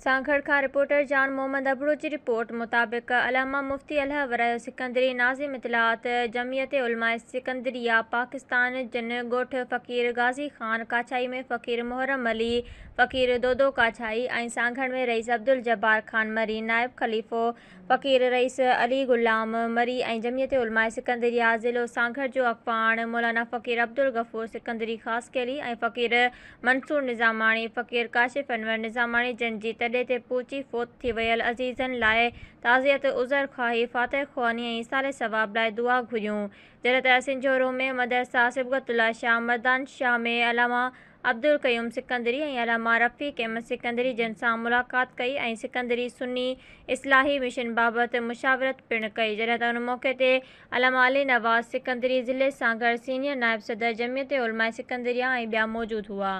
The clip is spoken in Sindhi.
سانگهڙ کان رپورٽر جان محمد ابڙو جي رپورٽ مطابق علامه مفتي الهه ورايو سڪندري ناظم اطلاعات جمعيت علماء سڪندريه پاڪستان جن ڳوٺ فقير غازي خان ڪاڇائي ۾ فقير محرم علي فقير دودو ڪاڇائي ۽ سانگهڙ ۾ رئيس عبدالجبار خان مري نائب خليفو فقير رئيس علي غلام مري ۽ جمعيت علماء سڪندريه ضلعو سانگهڙ جو اڳواڻ مولانا فقير عبدالغفور سڪندري خاصخيلي ۽ فقير منصور نظاماڻي، فقير ڪاشف انور نظاماڻي جن جي تڏي تي پهچي فوت ٿي ويل عزيزن لاء تعزيت، عذر خواهي، فاتح خواني ۽ ايصال ثواب لاء دعا گهريون. جڏهن ته سنجهورو ۾ مدرسه صبغت الله شاهه مردان شاهه ۾ علامه عبدالقيوم سڪندري ۽ علامه رفيق احمد سڪندري جن سان ملاقات ڪئي ۽ سڪندري سني اصلاحي مشن بابت مشاورت پڻ ڪئي جڏهن ته ان موقعي تي علامه علي نواز سڪندري ضلعي سانگهڙ سينيئر نائب صدر جمعيت علماء سڪندريه ۽ ٻيا موجود هئا.